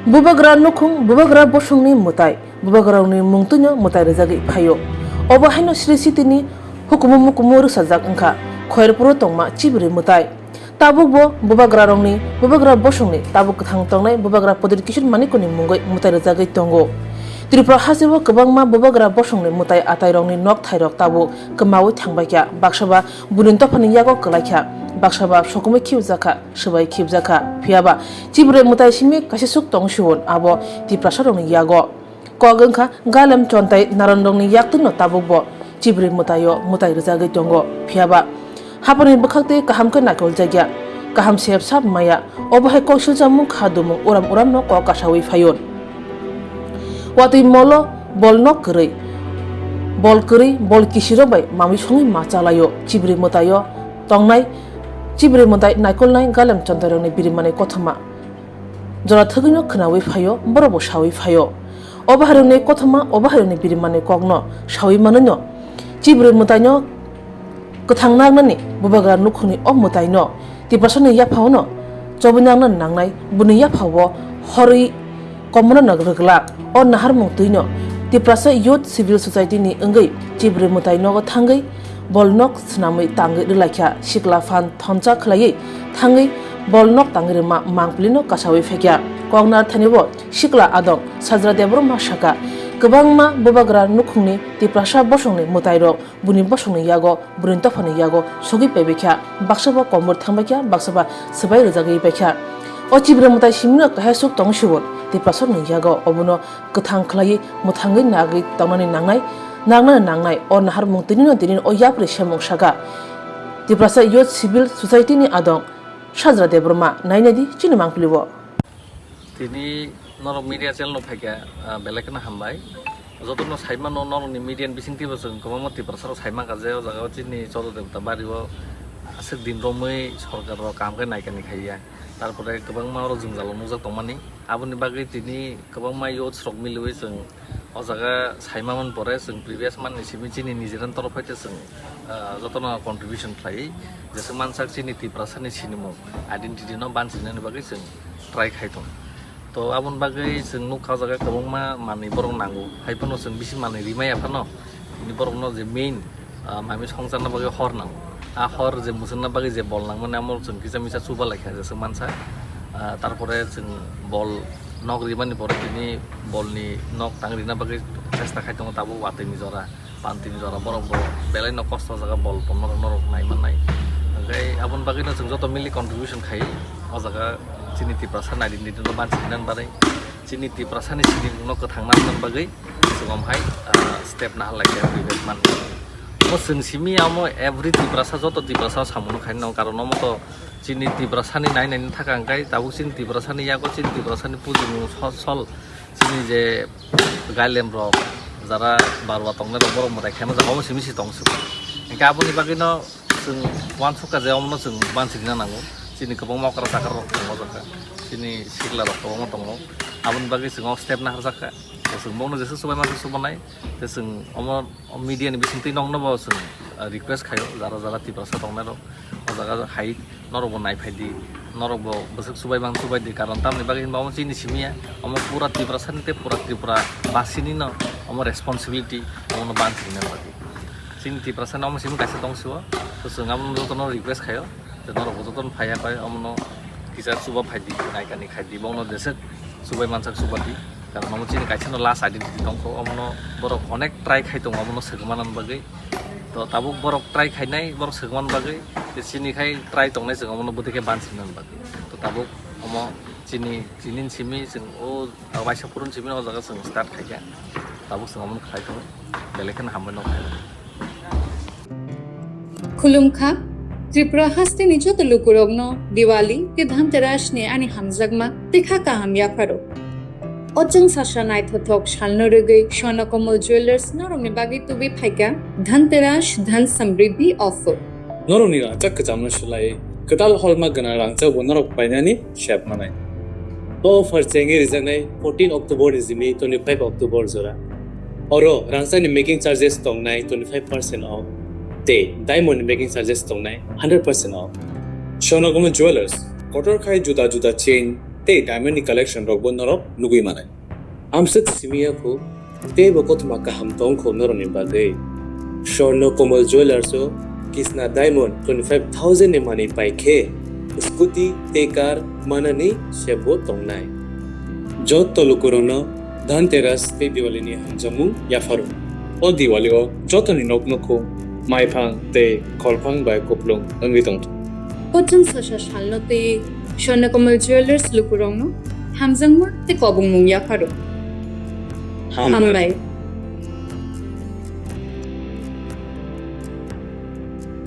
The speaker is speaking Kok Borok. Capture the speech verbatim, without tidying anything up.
Bubagra nukhung, bubagra bosongni mwtai, bubagrarokni mungtwino mwtai rwjagwi phaio. Obo haino Sri Sitini hukumu mukumu rwsajak wngkha Khoyerpuro tongma Chibri mwtai. Tabukbo bubagrarokni, bubagra bosongni tabuk kwthang tongnai bubagra Pradyot Kishore Manikoni mungwi mwtai rwjagwi tongo. Tripura hasteo kwbangma bubagra bosongni mwtai atairokni nokthairok tabuk kwmaui thangbaikha, baksaba buini dophani yago kwlaikha, baksaba sokomwi khibjakha, swbai khibjakha. Phiyaba Chibri mwtai simi kaisa suk tong sibun abo Tiprasarokni yago. Kok wngkha Galem Chontai Naranrokni yaktwino tabukbo Chibri mwtaio mwtai rwjagwi tongo. Phiyaba haphangni bwkhak tei kaham khe naikoljak ya, kaham sep sap maya, obo hai kok silchamung kha dumung uram uramno kok kasaui phaio. Watwi molo bol nok kwrwi, bol kwrwi, bol kisirok bai mamwi songwi ma chalaio. Chibri mwtaio tongnai, Chibri mwtai naikolnai Galem Chontairokni birimani kothoma jora thwgwino khwnaui phaio, borokbo saui phaio. Obo hairokni kothoma, obo hairokni birimani kokno saui manwino Chibri mwtaino kwthang naknani bubagra nukhungni o mwtaino Tiprasani yaphaono chobui nakna nangnai, buni yaphao horwi komorno rwglak. O naharmung twino Tiprasa Youth Civil Society ni wngwi Chibri mwtai nogo thangwi bol nok swnamwi tangwi rwlaikha, sikla phan thonsa khwlaiwi thangwi bol nok tangwi rwma mangpilino kasaui phaikha. Koknar thani bo sikla adong Sajra Debbarma saka, kwbangma bubagra nukhungni Tiprasa bosongni mwtairok buni bosongni yago, buni dophani yago sogwi paibaikha, baksaba komor thangbaikha, baksaba swbai rwjagwi baikha. O Chibri mwtai simino kahai suk tong sibun Tiprasarokni yago, obono kwthang khwlaiwi mwthangwi nagwi tongnani nangnai, nangnani nangnai. O naharmung tinino tini o yapri semung saka Tiprasa Youth Civil Society ni adong Sajra Debbarma. Nainadi chini mangpili o. Tini norok media channel no phaikha, ah, belai kheno hambai. Jotono saimano norokni media ni bisingtwibo chwng kwbangma Tiprasarok saimankha je o jaga o chini Chodro Debota bario aswk din romwi sorkar rok kaham khe naikani khaiya. Tarpore kwbangma oro jwngjalo nukjak tongmani. Aboni bagwi tini kwbangma youths rok miliwi chwng o jaga saima man pore chwng previous man ni simi chini nijera ni torof hai chwng, ah, jotono contribution khlaiwi jeswk mansak chini Tiprasani sinimung identity no bansinani bagwi chwng try khai tongo. To aboni bagwi chwng nukha o jaga kwbangma manwi borok nango, hai phano chwng bisi manwi rimaya phano tini borokno je main, ah, mami songcharna bagwi hor nango. A hor je mwchangna bagwi je bol nangmani amo chwng kisa misa chuba laikha jeswk mansa. Ah, tarpore chwng bol nok rimani pore tini bolni nok tang rina bagwi chesta khai tongo tabuk watwi ni jora. Panti ni jora borok bo belai no kosto o jaga bol tongma rok norok nai mannai. Hwnkhe aboni bagwi no chwng joto mili contribution khai o jaga chini Tiprasa identity no bansi nani bagwi, chini Tiprasa ni sinimung no kwthang nani bagwi chwng om hai, ah, step nahar lai kha previous month. Omo chwng simi amo every Tiprasa joto Tiprasa samung no khai no karon omo to chini Tiprasa ni nai nai ni thaka hwnkhe tabuk chini Tiprasa ni yago chini Tiprasa ni pujimung sol sol chini je Gailem rok, jara barwa tongnai rok, borok mwtai khaima jaga omo simi si tong suk. Hingke aboni bagwi no chwng uansukha je omo no chwng bansi rina nango. Chini kwbangma okra chakra rok tongo jaga. Chini sikla rok kwbangma tongo. Aboni bagwi chwng o step naharjak kha. Chwng bono jesa subai masa subanai. Tei chwng omo O media ni bisingtwi nokno bo chwng, ah, request khaio, jara jara Tiprasa tongnai rok, o jaga hai norok bo nai phai di, norok bo bwswk chubai mang chubai di, karon tamni bagwi hinba omo chini simi ya, omo pura Tiprasa ni tei pura Tripura basi ni no omo responsibility, omo no ban sini bagwi. Chini Tiprasa ni omo simi kaisa tong sio, to chwng abo joto no request khaio. Tei norok bo jotono phai ya pai, omono kisa chuba phai di, naikani khai di, bono jeswk chubai mansak chuba di. Karon omo chini kaisa no last identity tongkho, omono borok onek try khai tongo, omono swkang manani bagwi. To tabuk borok try khainai, borok swkang manani bagwi. Tei chini khai try tongnai chwng omono bwtwi khe bansi nani bagwi. To tabuk omo chini, chini simi chwng o waisa phurun simi o jaga chwng start khaikha. Tabuk chwng omono khlai tongo. Belai kheno hambai no khlai. Khulumkha, Tripura hasteni joto lukurokno Diwali tei Dhanteras ni ani hamjakma tei kha kaham yapharo. O chwng sasa naithothok salno rwgwi Swarna Kamal Jewellers norokni bagwi tubui phaikha Dhanteras Dhan Samriddhi offer. Norokni rangchak kwchamno swlaiwi kwtal holma gwnang rangchakbo norok painani sep manai. O offer chengwi rijaknai fourteen October ni simi twenty-five October jora. Oro rangchakni making charges tongnai twenty-five percent off. tei diamond ni making charges tongnai hundred percent off. Swarnakomal Jewelers, kotor khai juda juda chain tei diamond ni collection rokbo norok nugwi manai. Amswk simi ya kho, teibo kothoma kaham tong kho norokni bagwi. Swarnakomal Jewelers o kisna diamond twenty five thousand ni manwi pai khe, scooty tei car manani sebo tongnai. Jotto lukurokno Dhanteras tei Diwali ni hamjakmung yapharo. O Diwali o jotoni nok nukhung maiphang tei kholphang bai kuplung wngwi tongthung. Kochwng sasa salno tei Swarnakomal Jewelers lukurokno hamjakma tei kobongmung yapharo. Hambai.